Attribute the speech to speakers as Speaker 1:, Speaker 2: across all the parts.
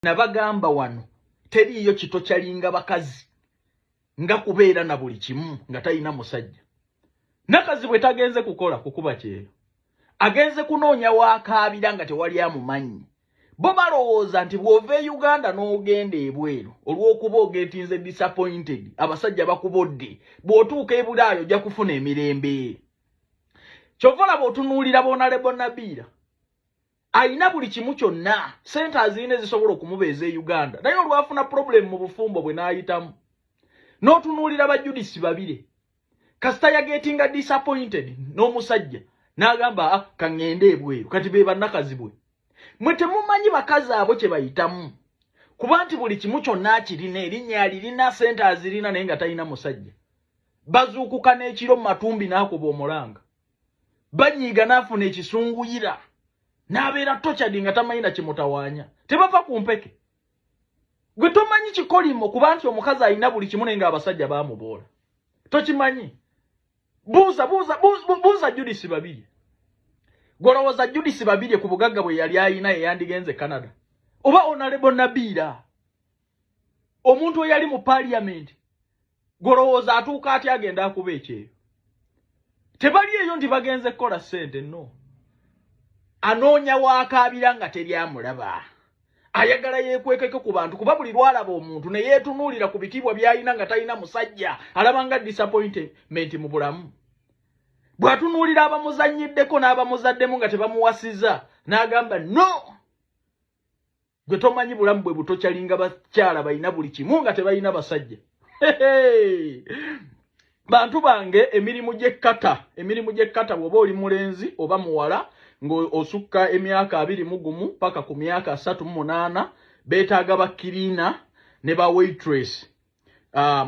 Speaker 1: Nabagamba wano teriiyo kito kyalinga bakazi nga kubeera na buli kimu nga talina musajja. Nakazi bwe tagenze kukola kukuba kyeyo, agenze kunoonya wakaabira nga tewali amumanyi. Bo balowooza nti bw'ova e Uganda n'ogenda ebweru olw'okuba ogetinze disappointed, abasajja bakubodde, bw'otuuka e Bulaaya ojja kufuna emirembe. Kyova olaba otunuulira bonalebo Nabiira alina buli kimu kyonna, sente azirina ezisobola okumubeeza e Uganda, naye olwafuna problem mu bufumbo bwe n'ayitamu. N'otunuulira ba Judisi Babire, kasita yagetinga disappointed n'omusajja n'agamba, ah, kaŋŋende ebweru. Kati be bannakazi bwe mwe temumanyi bakazi abo kye bayitamu, kuba nti buli kimu kyonna akirina, erinnya alirina, sente azirina, naye nga talina musajja. Bazuukuka n'ekiro mu matumbi n'akuba omulanga, banyiiga n'afuna ekisunguyira n'abeera tokyadi nga tamanyi na kimutawaanya. Tebava ku mpeke. Gwe tomanyi kikolimo kuba nti omukazi alina buli kimu naye ng'abasajja baamuboola, tokimanyi. Buuza, buuza, buuza Judisi Babirye. Golowooza Judisi Babirye ku bugagga bwe yali ayina yeyandigenze Canada? Oba Honorable Nabiira, omuntu eyali mu parliament, golowooza atuuka atya agenda akuba ekyeyo? Tebali eyo nti bagenze kukola ssente, no. Anoonya waakaabira nga teri amulaba, ayagala yeekwekeko ku bantu, kuba buli lwalaba omuntu ne yeetunuulira ku bitiibwa by'alina nga talina musajja, alaba nga disappointment mu bulamu. Bw'atunuulira abamuzannyiddeko n'abamuzaddemu nga tebamuwasiza, n'agamba no. Gwe tomanyi bulamu bwe butokyalinga bakyala balina buli kimu nga tebalina basajja. Bantu bange, emirimu gy'ekkata, emirimu gy'ekkata, bw'oba oli mulenzi oba muwala ng'osukka emyaka 21 paka ku myaka 38, beetaaga ba cleaner ne ba waitress.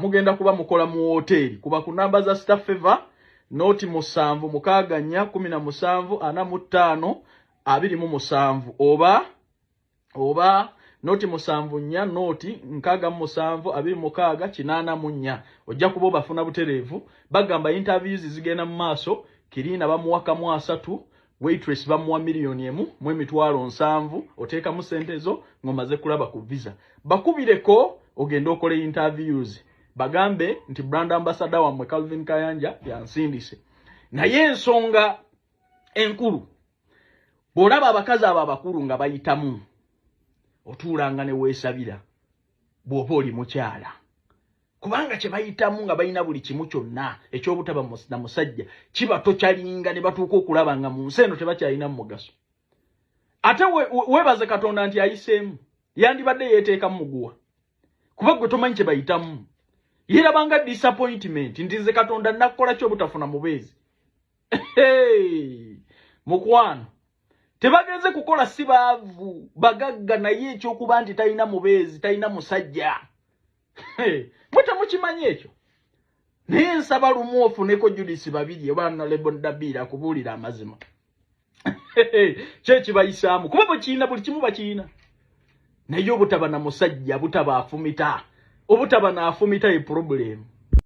Speaker 1: Mugenda kuba mukola mu woteeri. Kuba ku namba za Star Favor, 076 17 45 27, oba 074 067 26 84. Ojja kuba obafuna butereevu. Bagamba interviews zigenda mu maaso. Cleaner bamuwa kamu asatu, waitress bamuwa 1,070,000. Oteekamu sente zo ng'omaze kulaba ku visa. Bakubireko ogende okole interviews, bagambe nti brand ambassador wammwe Calvin Kayanja yansindise. Naye ensonga enkulu, bw'olaba abakazi abo abakulu nga bayitamu, otuulanga ne weesabira bw'oba oli mukyala, kubanga kye bayitamu nga balina buli kimu kyonna, ekyobutaba na musajja kiba tokyalinga ne batuuka okulaba nga mu nsi eno tebakyalina mu mugaso. Ate weebaze Katonda nti ayiseemu, yandibadde yeeteekamu muguwa, kuba gwe tomanyi kye bayitamu. Yerabanga disappointment nti nze Katonda nakkola ki obutafuna mubeezi? Mukwano, tebagenze kukola, si baavu, bagagga, naye ekyokuba nti talina mubeezi, talina musajja, mwe temukimanyi ekyo. Naye nsaba lumu ofuneko Judisi Babiri oba Nalebo Dabiira akubuulira amazima kyekibayisaamu, kuba bwekiina buli kimu bakiina, naye obutaba na musajja, butaba afumita, obutaba naafumita ye problem.